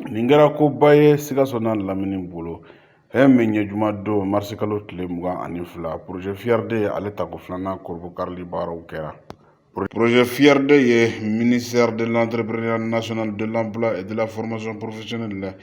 Nin kɛra koba ye Sikaso n'a lamini bolo. Fɛn min ye jumadon marisikalo tile 22, projet FIER 2 ale tako filanan kolobokarili baaraw kɛra. Projet FIER 2 ye ministère de l'entrepreneuriat national, de l'emploi et de la formation professionnelle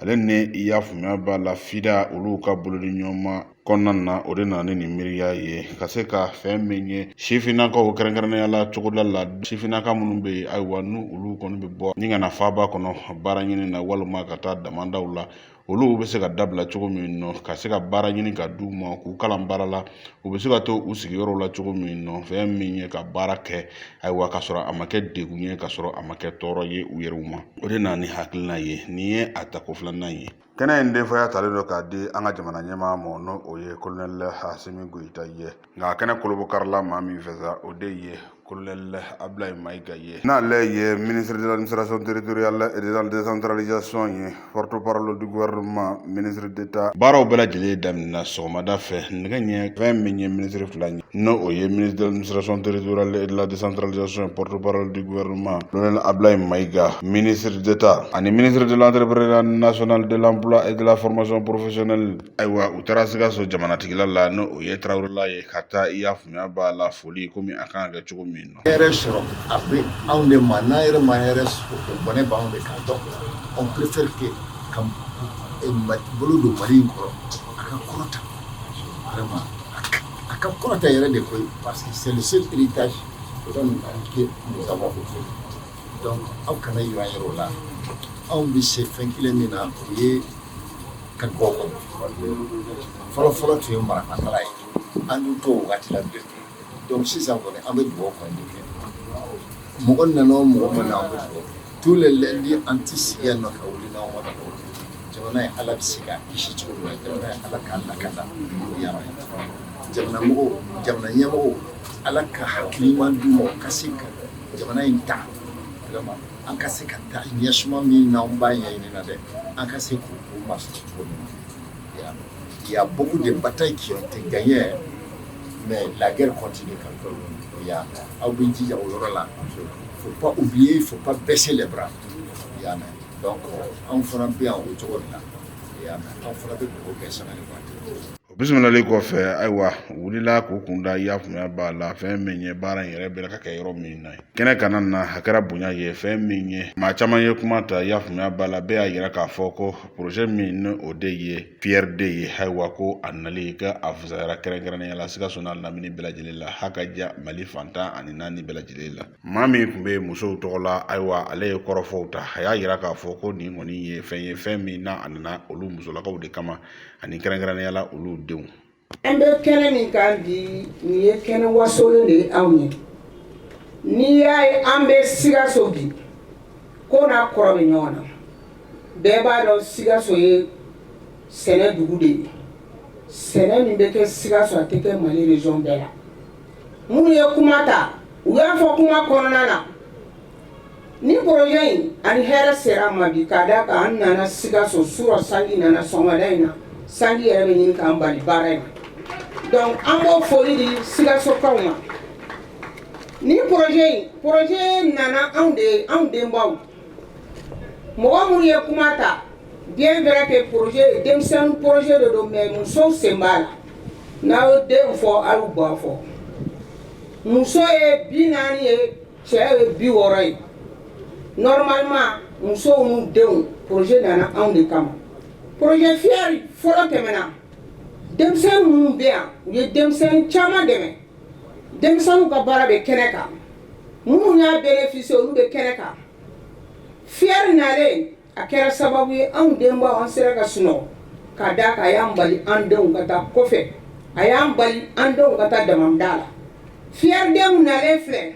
ale ni i y'a faamuya b'a la FIDA olu ka bolodiɲɔgɔnma kɔnɔna na, o de nana ni nin miiriya ye ka se ka fɛn min ye sifinnakaw, kɛrɛnkɛrɛnnenya la cogoda la sifinnaka minnu bɛ yen, ayiwa, n'u olu kɔni bɛ bɔ ni ka na faaba kɔnɔ baara ɲini na walima ka taa damandaw la, olu bɛ se ka dabila cogo min nɔ, ka se ka baara ɲini ka d'u ma, k'u kalan baara la, u bɛ se ka to u sigiyɔrɔw la cogo min nɔ, fɛn min ye ka baara kɛ, ayiwa, ka sɔrɔ a ma kɛ degun ye, ka sɔrɔ a ma kɛ tɔɔrɔ ye u yɛrɛw ma. O de nana ni hakilina ye. Nin ye a tako filanan ye. Kɛnɛ in denfaya talen don k'a di an ka jamana ɲɛmaa ma, n'o o ye kolonɛli Asimi Goyita ye. Nka kɛnɛ kolobokarila maa min fɛ sa, o de ye kolonɛli Abulayi Mayiga ye, n'ale ye ministre de l'administration territoriale et de la décentralisation ye, porte-parole du gouvernement, ministre d'État. Baaraw bɛɛ lajɛlen daminɛna sɔgɔmada fɛ nɛgɛ ɲɛ. Fɛn min ye ministre fila ye, n'o o ye ministre de l'administration territoriale et de la décentralisation, porte-parole du gouvernement, colonel Ablaye Maïga, ministre d'État, ani ministre de l'entrepreneuriat national, de l'emploi et de la formation professionnelle, ayiwa, u taara Sikaso jamanatigila la, n'o o ye Tarawelela ye, ka taa, i y'a faamuya b'a la, foli komi a kan ka kɛ cogo min na. Hɛrɛ sɔrɔ a bɛ anw de ma, n'an yɛrɛ ma hɛrɛ sɔrɔ, o bɔnɛ b'anw de kan. Donc on préfère que ka bolo don Mali in kɔrɔ, a ka kɔrɔta vraiment, a ka kɔrɔta yɛrɛ de koyi, parce que c'est le seul héritage que nous avons. Donc aw kana yiran yɛrɛ o la. Anw bɛ se fɛn kelen min na, o ye ka dugawu kɔnɔ. Fɔlɔ fɔlɔ tun ye marifatala ye, an dun t'o wagati la bilen. Donc sisan kɔni, an bɛ dugawu kɔni de kɛ. Mɔgɔ nana o, mɔgɔ ma na, an bɛ dugawu kɛ. Tous les lundis, an ti sigi yan nɔ ka wuli n'anw ma dugawu kɛ. Jamana ye, Ala bɛ se k'a kisi cogo min na, jamana ye, Ala k'a lakana yarabi. Jamana mɔgɔw, jamana ɲɛmɔgɔw, Ala ka hakili ɲuman d'u ma, u ka se ka jamana in ta vraiment, an ka se ka taa ɲɛsuma min n'anw b'a ɲɛɲini na dɛ, an ka se k'o masɔrɔ cogo min na. Il y a beaucoup de batailles qui ont été gagnées, mais la guerre continue quand même. Il y a aw bɛ jija o yɔrɔ la. Faut pas oublier, il faut pas baisser les bras. I y'a mɛn? Donc anw fana bɛ yan o cogo de la. I y'a mɛn? Anw fana bɛ dugawu kɛ sanga ni waati. O bisimilali kɔfɛ, ayiwa, u wulila k'u kun da, i y'a faamuya b'a la, fɛn min ye baara in yɛrɛ bɛ ka kɛ yɔrɔ min na, kɛnɛ kana na, a kɛra bonya ye. Fɛn min ye maa caman ye kuma ta, i y'a faamuya b'a la, bɛɛ y'a yira k'a fɔ ko projet min ni o de ye FIER 2 ye, ayiwa, ko a nali ka a fisayara, kɛrɛnkɛrɛnnenya la Sikaso n'a lamini bɛɛ lajɛlen la, ha ka ja Mali fantan ani naani bɛɛ lajɛlen la. Maa min tun bɛ musow tɔgɔ la, ayiwa, ale ye kɔrɔfɔw ta. A y'a yira k'a fɔ ko nin kɔni ye fɛn ye, fɛn min n'a a nana olu musolakaw de kama, ani kɛrɛnkɛrɛnnenya la olu denw. An bɛ kɛnɛ min kan bi, nin ye kɛnɛ wasolen de ye anw ye. N'i y'a ye an bɛ Sikaso bi, ko n'a kɔrɔ bɛ ɲɔgɔn na. Bɛɛ b'a dɔn Sikaso ye sɛnɛ dugu de ye. Sɛnɛ min bɛ kɛ Sikaso, a tɛ kɛ Mali région bɛɛ la. Minnu ye kuma ta, u y'a fɔ kuma kɔnɔna na, ni projet in ani hɛrɛ sera ma bi, k'a da kan an nana Sikaso surɔ, sanji nana sɔgɔmada in na, sanji yɛrɛ bɛ ɲini k'an bali baara in na. Donc an b'o foli di Sikasokaw ma. Ni projet in, projet nana anw de, anw denbaw, mɔgɔ minnu ye kuma ta, bien vrai que projet denmisɛnnin projet de don, mais musow sen b'a la. N'aw ye den fɔ, a y'u ba fɔ. Muso ye 40 ye, cɛ ye 60 ye. Normalement, musow n'u denw, projet nana anw de kama. Projet FIER fɔlɔ tɛmɛna, denmisɛnnin minnu bɛ yan, u ye denmisɛnnin caman dɛmɛ. Denmisɛnninw ka baara bɛ kɛnɛ kan, minnu y'a bénéficier, olu bɛ kɛnɛ kan. FIER nalen, a kɛra sababu ye anw denbaw, an sera ka sunɔgɔ, ka d'a kan a y'an bali an denw ka taa kɔfɛ, a y'an bali an denw ka taa damanda la. FIER denw nalen filɛ,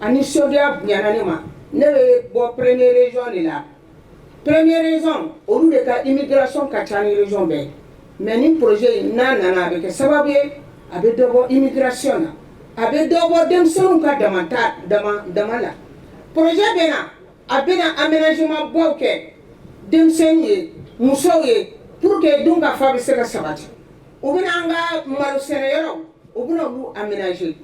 a nisɔndiya bonyana ne ma. Ne bɛ bɔ première région de la. Première région, olu de ka immigration ka ca ni région bɛɛ ye, mais ni projet in n'a nana, a bɛ kɛ sababu ye a bɛ dɔ bɔ immigration na, a bɛ dɔ bɔ denmisɛnninw ka dama ta dama dama la. Projet bɛ na, a bɛna aménagement baw kɛ denmisɛnnin ye, musow ye. Pour que dunkafa bɛ se ka sabati, u bɛna an ka malo sɛnɛyɔrɔw, u bɛna olu aménager.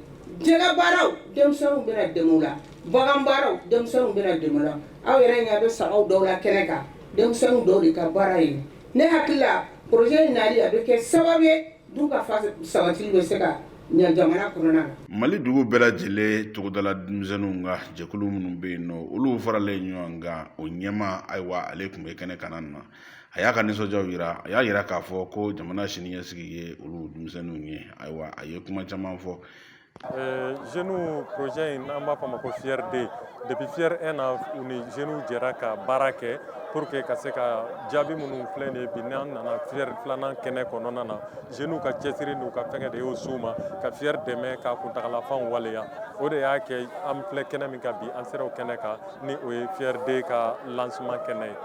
Jɛgɛ baaraw, denmisɛnninw bɛna dɛmɛ u la. Bagan baaraw, denmisɛnninw bɛna dɛmɛ u la. Aw yɛrɛ ɲɛ bɛ sagaw dɔw la kɛnɛ kan, denmisɛnninw dɔw de ka baara ye. Ne hakili la, projet in nali, a bɛ kɛ sababu ye dunkafa sabatili bɛ se ka ɲɛ jamana kɔnɔna na. Mali dugu bɛɛ lajɛlen togodala denmisɛnninw ka jɛkulu minnu bɛ yen nɔ, olu faralen ɲɔgɔn kan, o ɲɛmaa, ayiwa, ale tun bɛ kɛnɛ kan na. A y'a ka nisɔndiyaw yira. A y'a yira k'a fɔ ko jamana siniɲɛsigi ye olu denmisɛnninw ye. Ayiwa, a ye kuma caman fɔ. Jeunes projet in, an b'a fɔ a ma ko FIER 2. Depuis FIER 1 na, u ni jeunes jɛra ka baara kɛ pour que ka se ka jaabi minnu filɛ nin ye bi. N'an nana FIER filanan kɛnɛ kɔnɔna na, jeunes ka cɛsiri n'u ka fɛngɛ de y'o s'u ma ka FIER dɛmɛ k'a kuntagalafɛnw waleya. O de y'a kɛ an filɛ kɛnɛ min kan bi, an sera o kɛnɛ kan ni o ye FIER 2 ka lancement kɛnɛ ye.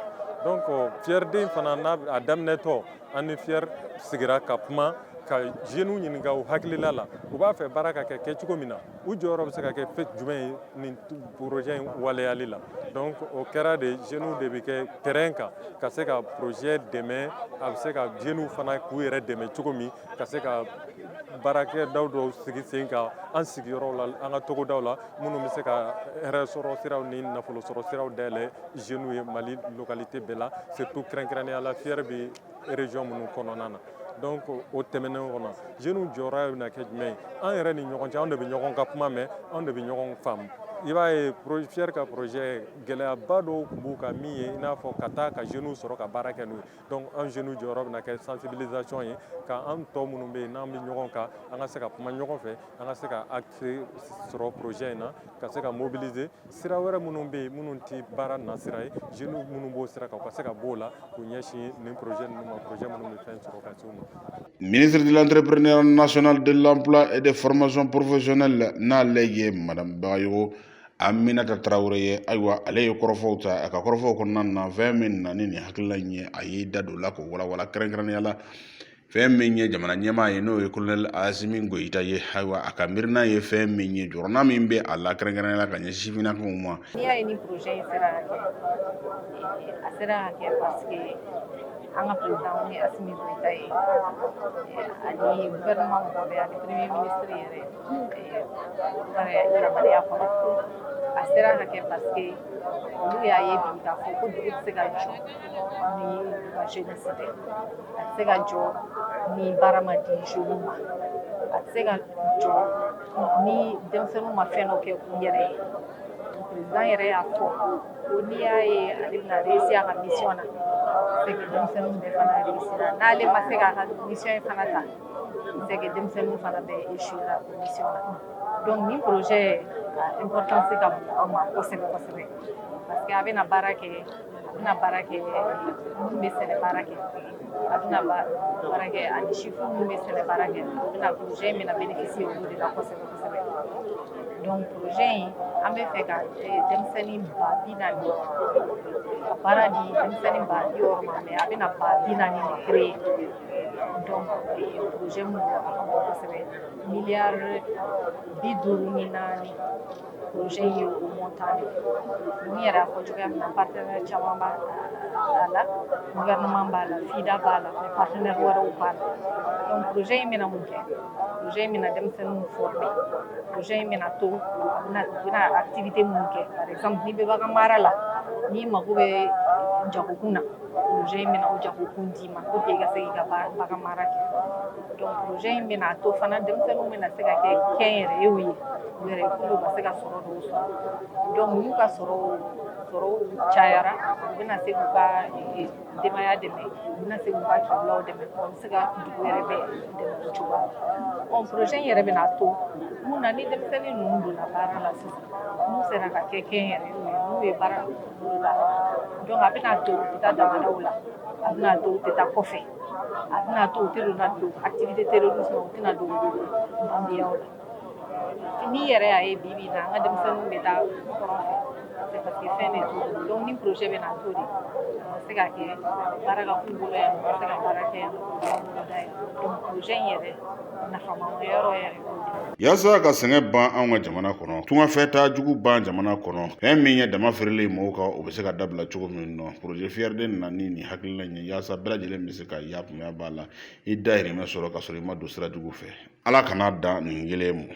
Donc FIER 2 fana n'a a daminɛtɔ, an ni FIER sigira ka kuma ka jeunes ɲininka u hakilila la, u b'a fɛ baara ka kɛ kɛcogo min na, u jɔyɔrɔ bɛ se ka kɛ fɛn jumɛn ye nin projet in waleyali la. Donc o kɛra de, jeunes de bɛ kɛ terrain kan ka se ka projet dɛmɛ, a bɛ se ka jeunes fana k'u yɛrɛ dɛmɛ cogo min ka se ka baarakɛdaw dɔw sigi sen kan an sigiyɔrɔw la, an ka togodaw la, minnu bɛ se ka hɛrɛ sɔrɔ siraw ni nafolo sɔrɔ siraw dayɛlɛ jeunes ye Mali localité bɛɛ la, surtout kɛrɛnkɛrɛnnenya la FIER bɛ région minnu kɔnɔna na. Donc o tɛmɛnen kɔnɔ, jeunes jɔyɔrɔ bɛna kɛ jumɛn ye? An yɛrɛ ni ɲɔgɔn cɛ, anw de bɛ ɲɔgɔn ka kuma mɛn, anw de bɛ ɲɔgɔn faamu. I b'a ye, FIER ka projet, gɛlɛyaba dɔw tun b'u kan min ye i n'a fɔ ka taa ka jeunes sɔrɔ ka baara kɛ n'u ye. Donc an jeunes jɔyɔrɔ bɛna kɛ sensibilisation ye, ka an tɔ minnu bɛ yen n'an bɛ ɲɔgɔn kan, an ka se ka kuma ɲɔgɔn fɛ, an ka se ka accès sɔrɔ projet in na, ka se ka mobiliser sira wɛrɛ minnu bɛ yen minnu tɛ baara nasira ye. Jeunes minnu b'o sira kan, u ka se ka b'o la k'u ɲɛsin nin projet ninnu ma, projet minnu bɛ fɛn sɔrɔ ka se u ma. Ministre de l'Entrepreneuriat national, de l'Emploi et des Formations professionnelles, n'ale ye Madame Bagayogo Aminata Tarawele ye, ayiwa, ale ye kɔrɔfɔw ta. A ka kɔrɔfɔw kɔnɔna na, fɛn min na ni nin hakilina in ye, a y'i da don o la k'o walawala. Kɛrɛnkɛrɛnnenya la, fɛn min ye jamana ɲɛmaa ye, n'o ye Colonel Asimi Goyita ye, ayiwa, a ka miirina ye fɛn min ye, jɔrɔna min bɛ a la, kɛrɛnkɛrɛnnenya la ka ɲɛsin sifinnakaw ma. N'i y'a ye ni projet in sera ka kɛ, a sera ka kɛ parce que an ka président ye Asimi Goyita ye, ani gouvernement mɔgɔ bɛɛ, ani premier ministre yɛrɛ ka yamaruya kɔnɔ. A sera ka kɛ parce que olu y'a ye bi k'a fɔ ko dugu tɛ se ka jɔ ni u ka jeunesse tɛ, a tɛ se ka jɔ ni baara ma di jeunes ma, a tɛ se ka jɔ ni denmisɛnninw ma fɛn dɔ kɛ u yɛrɛ ye. Président yɛrɛ y'a fɔ ko n'i y'a ye ale bɛna réussir a ka mission na, c'est que denmisɛnninw bɛɛ fana réussira. N'ale ma se k'a ka mission in fana ta, c'est que denmisɛnninw fana bɛɛ échouera o mission na. Donc nin projet a importance ka bon an ma kosɛbɛ kosɛbɛ, parce que a bɛna baara kɛ, a bɛna baara kɛ minnu bɛ sɛnɛ baara kɛ, a bɛna baara kɛ ani sifin minnu bɛ sɛnɛ baara kɛ. A bɛna, projet in bɛna bénéficier olu de la kosɛbɛ kosɛbɛ. Donc projet in, an bɛ fɛ ka denmisɛnnin 40.000 ka baara di denmisɛnnin 60.000 ma, mais a bɛna 40.000 de créer. Donc projet min don, a ka bon kosɛbɛ, miliyari 54 projet in ye o montant de ye. N yɛrɛ y'a fɔ cogoya min na, partenaire caman b'a a la, gouvernement b'a la, FIDA b'a la, mais partenaire wɛrɛw b'a la. Donc projet in bɛna mun kɛ? Projet in bɛna denmisɛnninw former. Projet in bɛna to a bɛna, u bɛna activité minnu kɛ, par exemple n'i bɛ bagan mara la, n'i mago bɛ jagokun na, projet in bɛna o jagokun d'i ma pour que i ka se k'i ka bagan mara kɛ. Donc projet in bɛna to fana denmisɛnninw bɛna se ka kɛ kɛnyɛrɛyew ye u yɛrɛ ye pour que u ka se ka sɔrɔ dɔw sɔrɔ. Donc n'u ka sɔrɔw cayara, u bɛna se k'u ka denbaya dɛmɛ, u bɛna se k'u ka kibulaw dɛmɛ, u bɛ se ka dugu yɛrɛ bɛɛ dɛmɛ o cogoya la. Ɔ projet in yɛrɛ bɛna to mun na? Ni denmisɛnnin ninnu donna baara la sisan, n'u sera ka kɛ kɛnyɛrɛyew ye, n'u ye baara boloda, donc a bɛna to u tɛ taa damadaw la, a bɛna to u tɛ taa kɔfɛ, a bɛna to u tɛ don activité terrorisme, u tɛna don bandiyaw la. N'i yɛrɛ y'a ye bi bi in na, an ka denmisɛnninw bɛ taa kɔrɔn fɛ, c'est parce que fɛn de t'u bolo. Donc ni projet bɛna to de a ka se ka kɛ baara ka k'u bolo yan, u ka se ka baara kɛ yan, k'u boloda yan. Donc Projet in yɛrɛ nafama yɔrɔ yɛrɛ. Yaasa ka sɛgɛn ban anw ka jamana kɔnɔ, tungafɛ jugu ban jamana kɔnɔ, fɛn min ye dama feerelen mɔgɔw kan, o bɛ se ka dabila cogo min nɔ, projet FIER 2 nana ni nin hakilina in ye, yaasa bɛɛ lajɛlen bɛ se ka yakunya b'a la, i dahirimɛ sɔrɔ ka sɔrɔ i ma don sira jugu fɛ. Ala kana dan nin kelen ma.